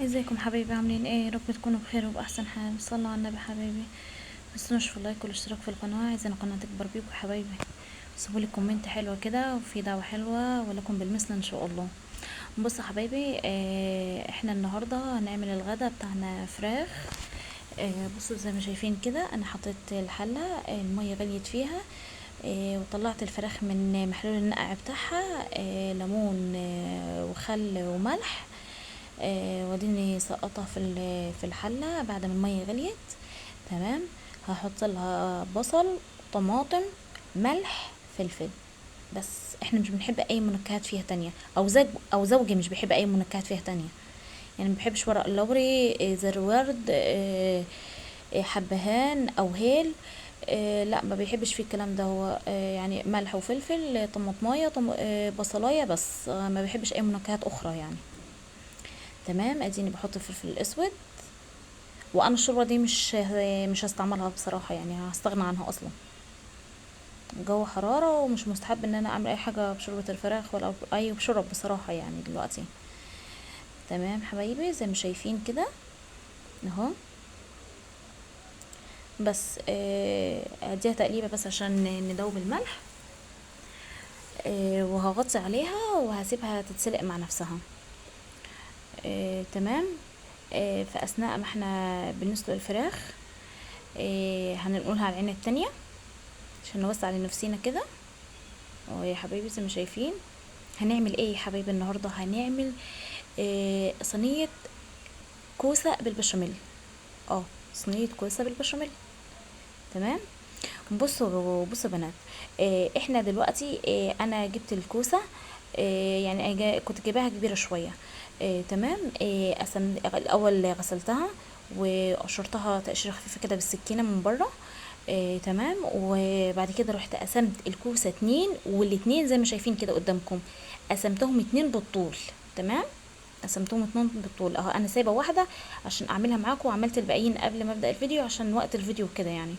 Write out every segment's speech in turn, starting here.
ازيكم حبايبي؟ عاملين ايه؟ يا رب تكونوا بخير وباحسن حال. صلوا على النبي حبايبي. متنسوش في ال like والاشتراك في القناة، عايزين القناة تكبر بيكم حبايبي. سيبوا لي comment حلوة كده وفي دعوه حلوة ولكم بالمثل ان شاء الله. بصوا حبايبي، احنا النهارده هنعمل الغدا بتاعنا فراخ. بصوا زي ما شايفين كده، انا حطيت الحلة، المية غليت فيها، وطلعت الفراخ من محلول النقع بتاعها، ليمون، وخل وملح، واديني سقطها في الحلة بعد ما المية غليت. تمام، هحط لها بصل، طماطم، ملح، فلفل. بس احنا مش بنحب اي منكهات فيها تانية، او زوجي مش بيحب اي منكهات فيها تانية، يعني ما بيحبش ورق اللوري، زر ورد، حبهان او هيل، لا ما بيحبش فيه الكلام ده. هو يعني ملح وفلفل، طماطمايه، بصلايه بس، ما بيحبش اي منكهات اخرى يعني. تمام، اديني بحط الفلفل الاسود. وانا الشوربة دي مش هستعملها بصراحة، يعني هستغنى عنها اصلا. الجو حرارة ومش مستحب ان انا اعمل اي حاجة بشوربه الفراخ ولا اي شرب بصراحة يعني دلوقتي. تمام حبايبي، زي ما شايفين كده اهو. بس اديها تقليبه بس عشان ندوب الملح، وهغطي عليها وهسيبها تتسلق مع نفسها. تمام. في اثناء ما احنا بنسلق الفراخ، هننقلها على العين التانية عشان نوسع لنفسينا كده. اهو يا حبايبي زي ما شايفين. هنعمل ايه يا حبايبي النهارده؟ هنعمل صينية كوسة بالبشاميل. صينية كوسة بالبشاميل. تمام. بصوا يا بنات، احنا دلوقتي، انا جبت الكوسه، يعني أنا كنت جايباها كبيرة شوية. تمام. الاول غسلتها وقشرتها تقشيره خفيفة كده بالسكينة من بره. تمام. وبعد كده رحت قسمت الكوسه 2، والاتنين زي ما شايفين كده قدامكم قسمتهم 2 بالطول. تمام، قسمتهم 2 بالطول اهو. انا سايبه واحدة عشان اعملها معاكم، وعملت الباقيين قبل ما ابدا الفيديو عشان وقت الفيديو كده يعني.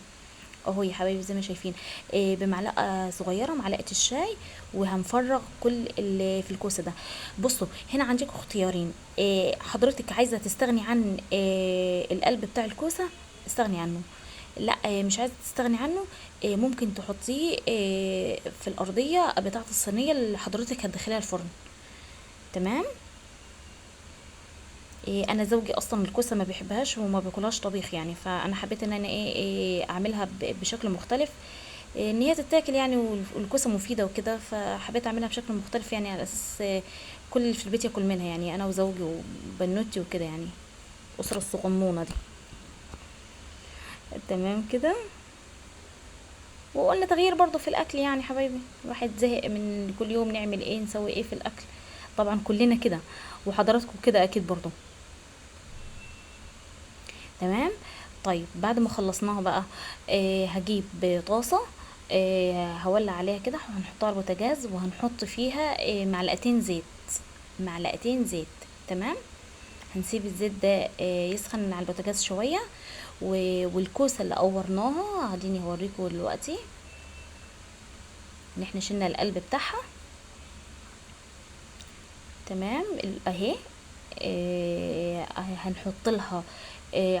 اهو يا حبايبي زي ما شايفين، بمعلقه صغيرة، معلقه الشاي، وهنفرغ كل اللي في الكوسه ده. بصوا هنا عندكم اختيارين، حضرتك عايزه تستغني عن القلب بتاع الكوسه استغني عنه، لا، مش عايزه تستغني عنه، ممكن تحطيه في الارضية بتاعه الصينية اللي حضرتك هتدخليها الفرن. تمام. انا زوجي اصلا الكوسه ما بيحبهاش وما بياكلهاش طبيخ يعني، فانا حبيت ان انا اعملها بشكل مختلف، ان هي تتاكل يعني، والكوسه مفيدة وكده، فحبيت اعملها بشكل مختلف يعني على اساس، كل اللي في البيت ياكل منها يعني، انا وزوجي وبنوتي وكده يعني، الاسرة الصغنونه دي. تمام كده. وقلنا تغيير برضو في الاكل يعني حبايبي، الواحد زهق من كل يوم نعمل ايه نسوي ايه في الاكل، طبعا كلنا كده وحضراتكم كده اكيد برضو. تمام. طيب بعد ما خلصناها بقى، هجيب طاسه، هولع عليها كده، وهنحطها على البوتاجاز، وهنحط فيها، معلقتين زيت، معلقتين زيت. تمام. هنسيب الزيت ده، يسخن على البوتاجاز شوية، والكوسه اللي قورناها هديني هوريكم دلوقتي ان احنا شلنا القلب بتاعها. تمام. اهي، هنحط لها،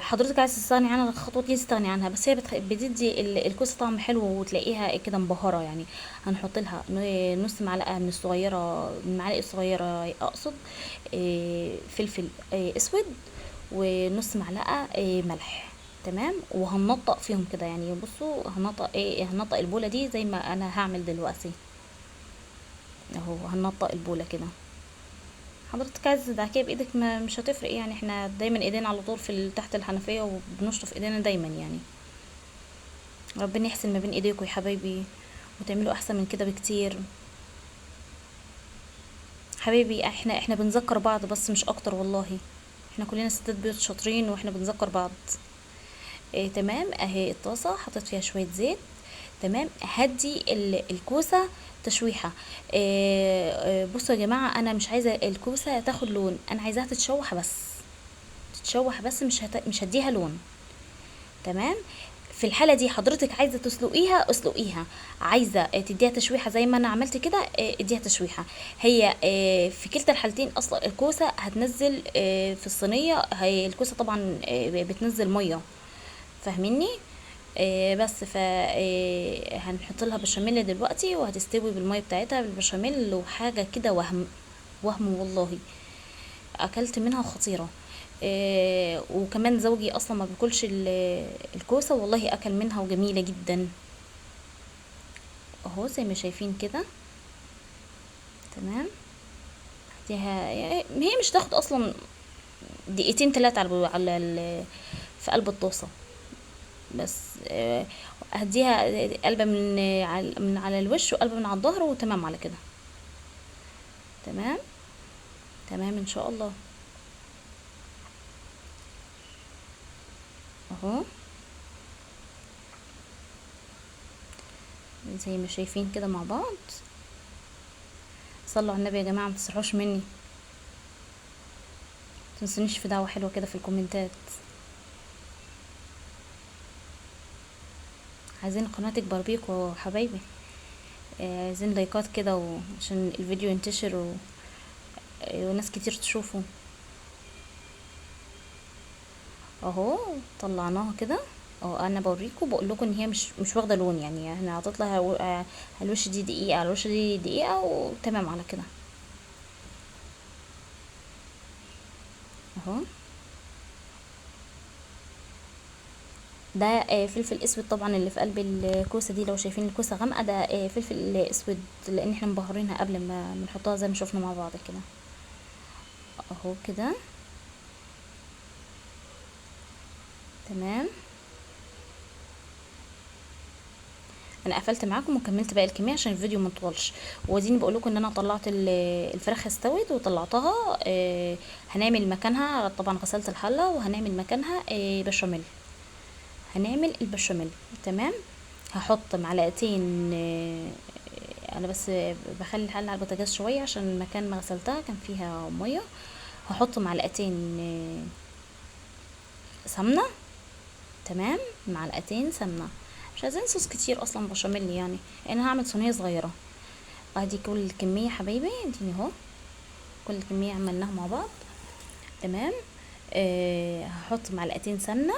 حضرتك عايز تستغني عنها الخطوة دي تستغني عنها، بس هي بتدي الكوسه طعم حلو وتلاقيها كده مبهرة يعني. هنحط لها نص معلقه من الصغيرة، من المعالق الصغيرة اقصد، فلفل، اسود، ونص معلقه، ملح. تمام. وهننطق فيهم كده يعني، بصوا هننطق ايه، هننطق البوله دي زي ما انا هعمل دلوقتي اهو، هننطق البوله كده. حضرتك عايزه تدعكيها بايدك ما مش هتفرق يعني، احنا دايما ايدينا على طول في تحت الحنفية وبنشطف ايدينا دايما يعني. ربنا يحسن ما بين ايديكم يا حبايبي، وتعملوا احسن من كده بكتير حبايبي. احنا بنذكر بعض بس مش اكتر والله، احنا كلنا ستات بيوت شاطرين واحنا بنذكر بعض. تمام. اهي الطاسه حطيت فيها شوية زيت. تمام. هدي الكوسه تشويحه. بصوا يا جماعة، انا مش عايزه الكوسه تاخد لون، انا عايزاها تتشوح بس، تتشوح بس، مش هديها لون. تمام. في الحالة دي حضرتك عايزه تسلقيها اسلقيها، عايزه تديها تشويحه زي ما انا عملت كده اديها تشويحه. هي في كلتا الحالتين اصلا الكوسه هتنزل في الصينية، هي الكوسه طبعا بتنزل مية، فاهميني؟ بس ف هنحط لها بشاميل دلوقتي، وهتستوي بالمية بتاعتها بالبشاميل، وحاجه كده وهم وهم والله، اكلت منها خطيرة. وكمان زوجي اصلا ما بياكلش الكوسه، والله اكل منها وجميلة جدا اهو زي ما شايفين كده. تمام، هي مش تاخد اصلا دقيقتين 3 على في قلب الطاسه بس. هديها قلبه من على الوش وقلبه من على الظهر، وتمام على كده. تمام تمام ان شاء الله اهو زي ما شايفين كده مع بعض. صلوا على النبي يا جماعة، ما تسرحوش مني، متنسونيش في دعوه حلوة كده في الكومنتات. عايزين القناة تكبر بيكوا حبايبي، عايزين لايكات كده عشان الفيديو ينتشر وناس كتير تشوفه. اهو طلعناها كده اهو، انا بوريكم بقول لكم ان هي مش واخده لون، يعني احنا حاطط لها على الوش دي دقيقة، على الوش دي دقيقة، وتمام على كده اهو. ده فلفل اسود طبعا اللي في قلب الكوسه دي، لو شايفين الكوسه غامقه ده فلفل اسود، لان احنا مبهرينها قبل ما بنحطها زي ما شفنا مع بعض كده اهو كده. تمام، انا قفلت معاكم وكملت باقي الكمية عشان الفيديو ما يطولش. واديني بقول لكم ان انا طلعت الفراخ استوت وطلعتها. هنعمل مكانها طبعا، غسلت الحلة وهنعمل مكانها بشاميل. هنعمل البشاميل. تمام، هحط معلقتين، انا بس بخلي الحلة على البوتاجاز شوية عشان مكان ما غسلتها كان فيها مية. هحط معلقتين سمنه. تمام، معلقتين سمنه، مش عايزين صوص كتير اصلا بشاميل، يعني انا هعمل صينية صغيرة. ادي كل الكمية حبايبي، اديني اهو كل الكمية عملناها مع بعض. تمام، هحط معلقتين سمنه،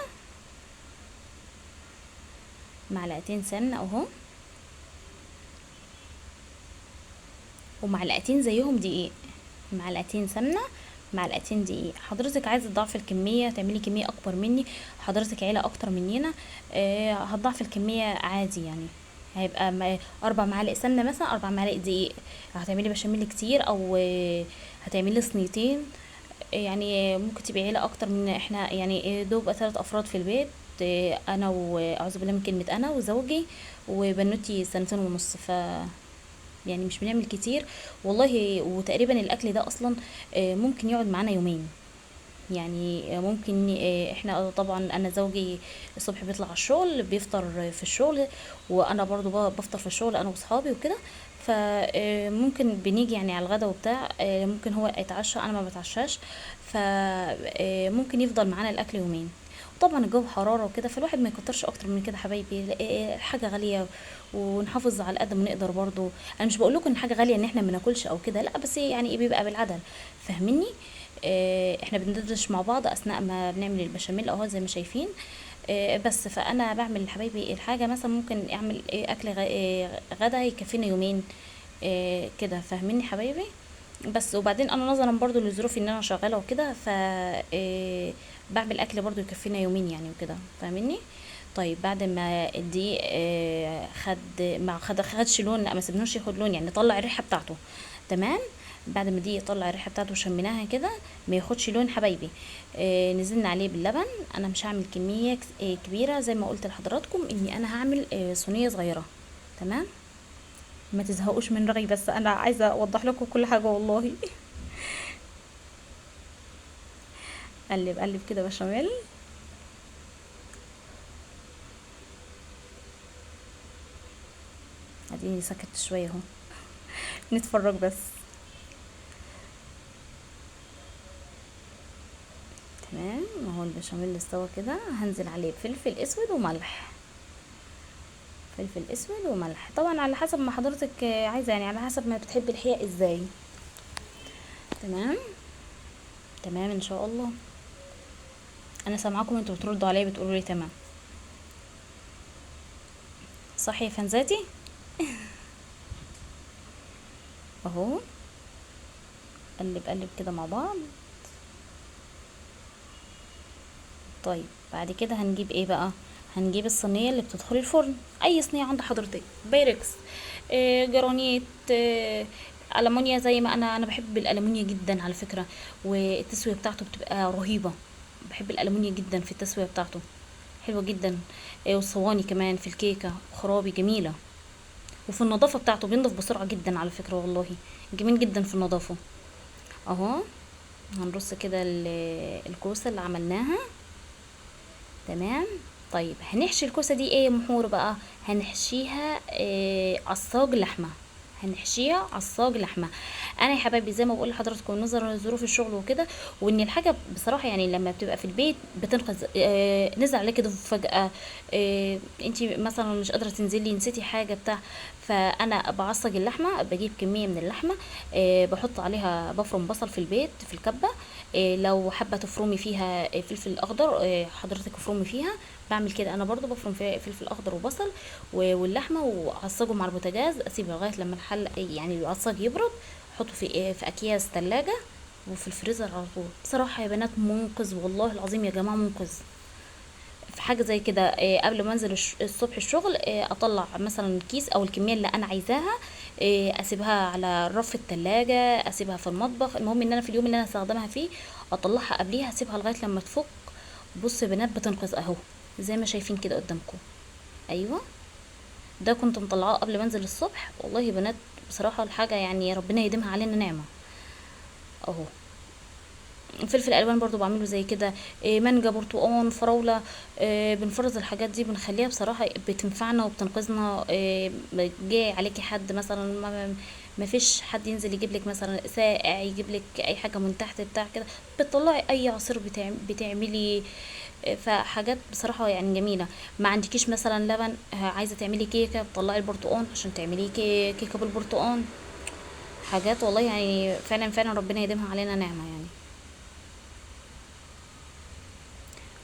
معلقتين سمنه اهو، ومعلقتين زيهم دقيق، معلقتين سمنه معلقتين دقيق. حضرتك عايزه تضاعفي الكمية، تعملي كمية اكبر مني، حضرتك عيله اكتر مننا، هتضاعفي الكمية عادي، يعني هيبقى 4 معالق سمنه مثلا، 4 معالق دقيق. هتعملي بشاميل كتير او هتعملي صينيتين، يعني ممكن تبقي عيله اكتر من احنا، يعني دوب 3 افراد في البيت، انا واعوذ بالله من كلمة انا وزوجي وبنوتي 2.5 سنة، ف يعني مش بنعمل كتير والله. وتقريبا الاكل ده اصلا ممكن يقعد معانا يومين، يعني ممكن احنا طبعا انا زوجي الصبح بيطلع على الشغل، بيفطر في الشغل، وانا برضو بفطر في الشغل انا واصحابي وكده، فممكن بنيجي يعني على الغدا وبتاع، ممكن هو يتعشى انا ما بتعشاش، فممكن يفضل معانا الاكل يومين. طبعا الجو حرارة وكده، فالواحد ما يكترش اكتر من كده حبايبي، حاجة غالية ونحافظ على قد ما نقدر. برضو انا مش بقول لكم ان حاجة غالية ان احنا ما ناكلش او كده، لا، بس يعني بيبقى بالعدل، فاهميني؟ احنا بندردش مع بعض اثناء ما بنعمل البشاميل اهو زي ما شايفين. بس فانا بعمل حبايبي الحاجة مثلا ممكن اعمل اكل غدا يكفينا يومين كده، فاهميني حبايبي؟ بس وبعدين انا نظرا برضو لظروفي ان انا شغالة وكده، ف بعمل اكل برضو يكفينا يومين يعني وكده، فاهميني؟ طيب بعد ما الدقيق خد ما خدش لون، لا ما سيبناهوش ياخد لون، يعني طلع الريحة بتاعته. تمام، بعد ما الدقيق طلع الريحة بتاعته وشميناها كده ما ياخدش لون حبايبي، نزلنا عليه باللبن. انا مش هعمل كمية كبيرة زي ما قلت لحضراتكم، اني انا هعمل صينية صغيرة. تمام، ما تزهقوش من رغي، بس انا عايزه اوضح لكم كل حاجة والله. قلب قلب كده بشاميل. اديني سكت شوية اهو نتفرج بس. تمام، اهو البشاميل استوى كده. هنزل عليه بفلفل اسود وملح. فلفل اسود وملح، طبعا على حسب ما حضرتك عايزه، يعني على حسب ما بتحبي الحقيقة ازاي. تمام تمام ان شاء الله. انا سامعاكم انتوا بتردوا عليا بتقولوا لي تمام، صح يا فنزاتي؟ اهو قلب قلب كده مع بعض. طيب بعد كده هنجيب ايه بقى؟ هنجيب الصينية اللي بتدخل الفرن، اي صينية عند حضرتك، بايركس، جرانيت، ألمونيا، زي ما انا بحب الألمونيا جدا على فكرة، والتسويه بتاعته بتبقى رهيبة. بحب الألمونيا جدا في التسوية بتاعته، حلوة جدا. والصواني كمان في الكيكه خرابي جميلة، وفي النظافة بتاعته بينضف بسرعة جدا على فكرة، والله جميل جدا في النظافة. اهو هنرص كده الكوسه اللي عملناها. تمام. طيب هنحشي الكوسه دي ايه يا محور بقى؟ هنحشيها عصاج لحمه، هنحشيها عصاج لحمه. انا يا حبايبي زي ما بقول لحضراتكم نظرا لظروف الشغل وكده، وان الحاجة بصراحة يعني لما بتبقى في البيت بتنقذ، نزل عليك ضيف فجاة، انت مثلا مش قادرة تنزلي، نسيتي حاجة بتاع، فانا بعصج اللحمة، بجيب كمية من اللحمة، بحط عليها، بفرم بصل في البيت في الكبه، لو حابة تفرمي فيها فلفل اخضر، حضرتك افرمي فيها. بعمل كده انا برضو، بفرم فيها فلفل اخضر وبصل واللحمة، واعصجه مع البوتاجاز، اسيبه لغاية لما الحل يعني العصاج يبرد، احطه في اكياس ثلاجه وفي الفريزر على طول. بصراحة يا بنات منقذ، والله العظيم يا جماعة منقذ في حاجة زي كده. قبل ما انزل الصبح الشغل، اطلع مثلا كيس او الكمية اللي انا عايزاها، اسيبها على رف الثلاجة، اسيبها في المطبخ، المهم ان انا في اليوم اللي انا هستخدمها فيه اطلعها قبليها، اسيبها لغاية لما تفك. بصوا يا بنات بتنقذ اهو زي ما شايفين كده قدامكم. ايوه ده كنت مطلعاه قبل ما انزل الصبح، والله يا بنات بصراحة الحاجة يعني ربنا يديمها علينا نعمه. اهو فلفل الوان برضو بعمله زي كده، مانجا، برتقان، فراوله، بنفرز الحاجات دي، بنخليها بصراحة بتنفعنا وبتنقذنا. جاي عليكي حد مثلا ما فيش حد ينزل يجيب لك مثلا ساقع، يجيب لك اي حاجة من تحت بتاع كده، بتطلعي اي عصير بتعملي. فحاجات بصراحة يعني جميلة. ما عندكيش مثلا لبن، عايزه تعملي كيكة، بتطلعي البرتقان عشان تعملي كيكة بالبرتقان. حاجات والله يعني فعلا فعلا ربنا يديمها علينا نعمه. يعني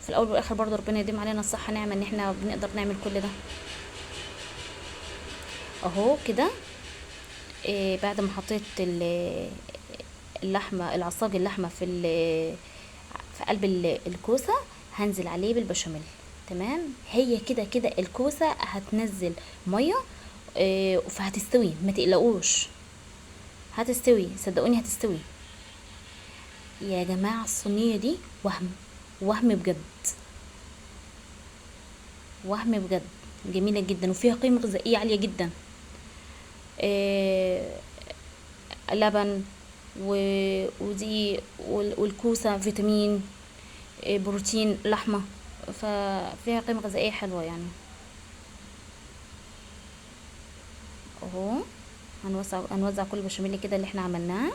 في الاول والاخر برضو ربنا يديم علينا الصحة نعمه ان احنا بنقدر نعمل كل ده. اهو كده، بعد ما حطيت اللحمة، العصاج اللحمة في قلب الكوسه، هنزل عليه بالبشاميل. تمام. هي كده كده الكوسه هتنزل مية، فهتستوي، ما تقلقوش هتستوي، صدقوني هتستوي يا جماعة. الصينية دي وهم، وهم بجد، وهم بجد، جميلة جدا وفيها قيمة غذائية عالية جدا. لبن ودي والكوسه فيتامين، بروتين، لحمه، ففيها قيمة غذائية حلوة يعني. اهو هنوزع كل البشاميل كده اللي احنا عملناه.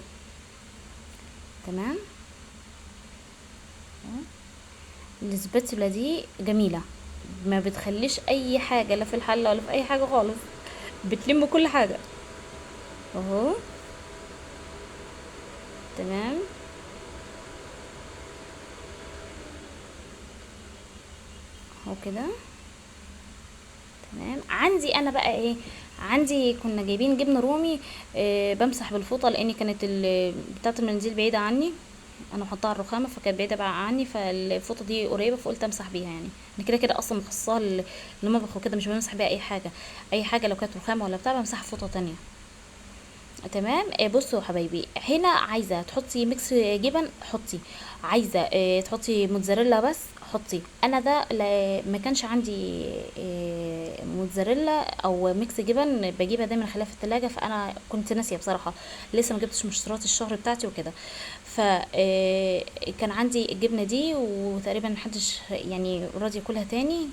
تمام. السباتولا دي جميلة، ما بتخليش اي حاجة لا في الحلة ولا في اي حاجة خالص، بتلم كل حاجة. اهو تمام. اهو كده تمام. عندي انا بقى ايه، عندي كنا جايبين جبنه رومي، بمسح بالفوطه لان كانت بتاعه المنديل بعيدة عني، انا حطاها على الرخامه فكانت بعيدة بقى عني، فالفوطه دي قريبه فقلت امسح بيها. يعني انا كده كده اصلا مخصصاها للمطبخ وكده، مش بمسح بيها اي حاجة، اي حاجة لو كانت رخامه ولا بتاع بمسحها فوطه تانية. تمام. بصوا يا حبايبي، هنا عايزه تحطي mix جبن حطي، عايزه تحطي موتزاريلا بس حطي. انا ده ما كانش عندي موتزاريلا او mix جبن، بجيبها دايما اخليها في التلاجة، فانا كنت ناسيه بصراحة، لسه ما جبتش مشتريات الشهر بتاعتي وكده، ف كان عندي الجبنة دي وتقريبا محدش يعني راضي ياكلها تاني،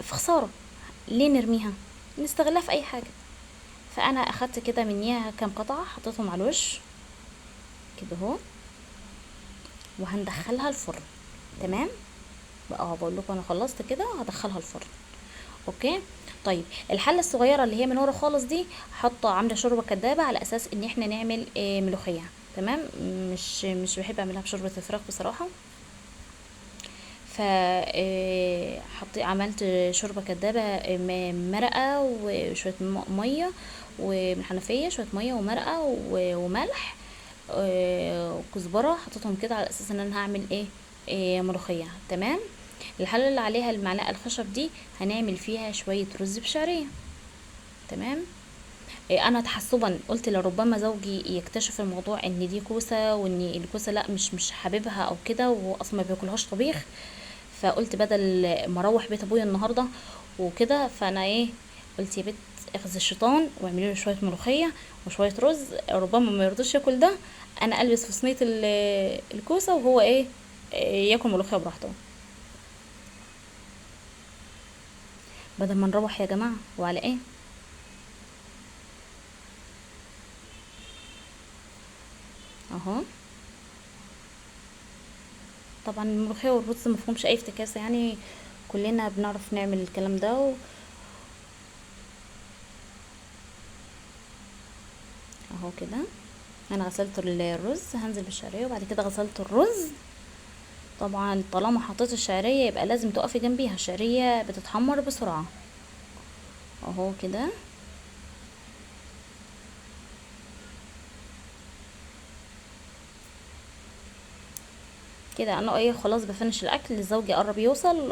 فخساره ليه نرميها، نستغلها في اي حاجة. فانا اخدت كده منيها كام قطعه حطيتهم على الوش كده اهو، وهندخلها الفرن. تمام بقى، بقول لكم انا خلصت كده، هدخلها الفرن. okay. طيب الحلة الصغيرة اللي هي من ورا خالص دي حاطه عامله شوربة كدابه على اساس ان احنا نعمل ملوخية. تمام. مش بحب اعملها بشوربه الفراخ بصراحة. ف عملت شوربة كدابه، مرقه وشوية مية ومن حنفية، شوية مية ومرقه وملح، وكزبره، حطيتهم كده على اساس ان انا هعمل ايه، ملوخية. تمام. الحلة اللي عليها المعلقة الخشب دي هنعمل فيها شوية رز بشعريه. تمام. انا تحسبا قلت لربما زوجي يكتشف الموضوع ان دي كوسة، وان الكوسه لا مش حاببها او كده، وهو اصلا ما بياكلهاش طبيخ، فقلت بدل ما اروح بيت ابويا النهارده وكده، فانا ايه قلت يا بت اخذ الشيطان واعملي له شوية ملوخية وشوية رز، ربما ما يرضوش ياكل ده، انا البس في صينية الكوسه وهو ايه ياكل ملوخية براحته، بدل ما نروح يا جماعة. وعلى ايه اهو. طبعا الملوخية والرز مفهومش اي افتكاسه، يعني كلنا بنعرف نعمل الكلام ده. اهو كده انا غسلت الرز، هنزل بالشعريه وبعد كده غسلت الرز. طبعا طالما حطيت الشعرية يبقى لازم تقفي جنبيها، الشعرية بتتحمر بسرعة. اهو كده. كده انا ايه خلاص بفنش الاكل، زوجي قرب يوصل،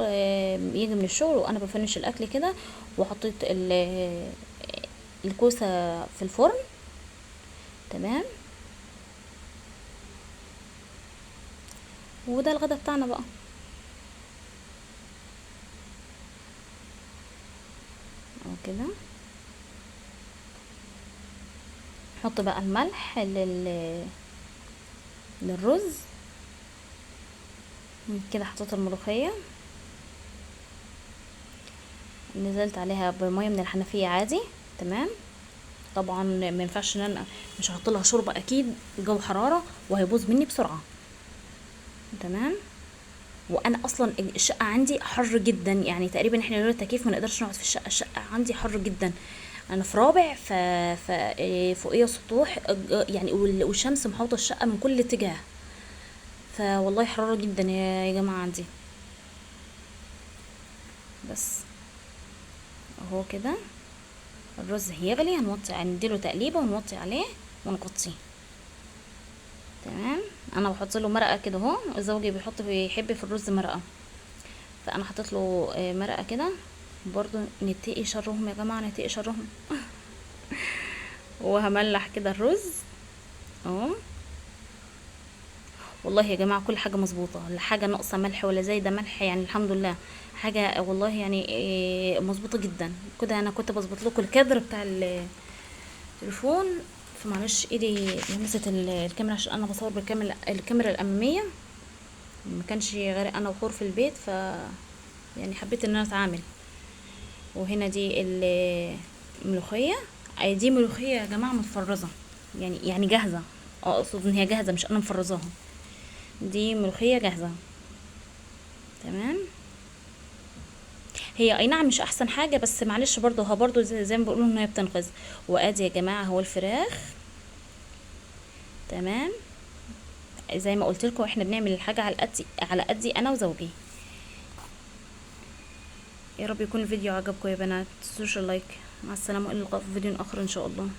يجي من الشغل وانا بفنش الاكل كده. وحطيت الكوسه في الفرن. تمام. وده الغدا بتاعنا بقى. اهو كده. نحط بقى الملح للرز كده. حطيت الملوخية، نزلت عليها بميه من الحنفية عادي. تمام. طبعا ما ينفعش ان انا مش هحط لها شوربة، اكيد الجو حرارة وهيبوظ مني بسرعة. تمام. وانا اصلا الشقة عندي حر جدا، يعني تقريبا احنا لولا التكييف ما نقدرش نقعد في الشقة، الشقة عندي حر جدا. انا في رابع، فوقيه سطوح يعني، والشمس محوطه الشقة من كل اتجاه، فوالله حرارة جدا يا جماعة عندي. بس اهو كده الرز هيغلي، هنديله تقليبه ونوطي عليه ونغطيه. تمام. انا بحط له مرقه كده اهو، زوجي بيحب في الرز مرقه، فانا حطيت له مرقه كده برضو. نتقي شرهم يا جماعة، نتقي شرهم. وهملح كده الرز اهو. والله يا جماعة كل حاجة مظبوطة، لا حاجة ناقصه ملح ولا زايدة ملح، يعني الحمد لله حاجة والله يعني مظبوطة جدا كده. انا كنت بظبط لكم الكادر بتاع التليفون، فمعلش ايدي لمست الكاميرا عشان انا بصور بالكاميرا الكاميرا الامامية، ما كانش غير انا وحور في البيت، ف يعني حبيت ان انا اتعامل. وهنا دي الملوخية، دي ملوخية يا جماعة متفرزه، يعني جاهزة، اقصد ان هي جاهزة مش انا مفرزاها، دي ملوخية جاهزة. تمام. هي اي نعم مش احسن حاجة، بس معلش برضو ها برضو زي ما بيقولوا ان هي بتنقذ. وادي يا جماعة هو الفراخ. تمام. زي ما قلت لكم احنا بنعمل الحاجة على قدي، على قدي انا وزوجي. يا رب يكون الفيديو عجبكم يا بنات، متنسوش ال like. مع السلامة، الى اللقاء في فيديو اخر ان شاء الله.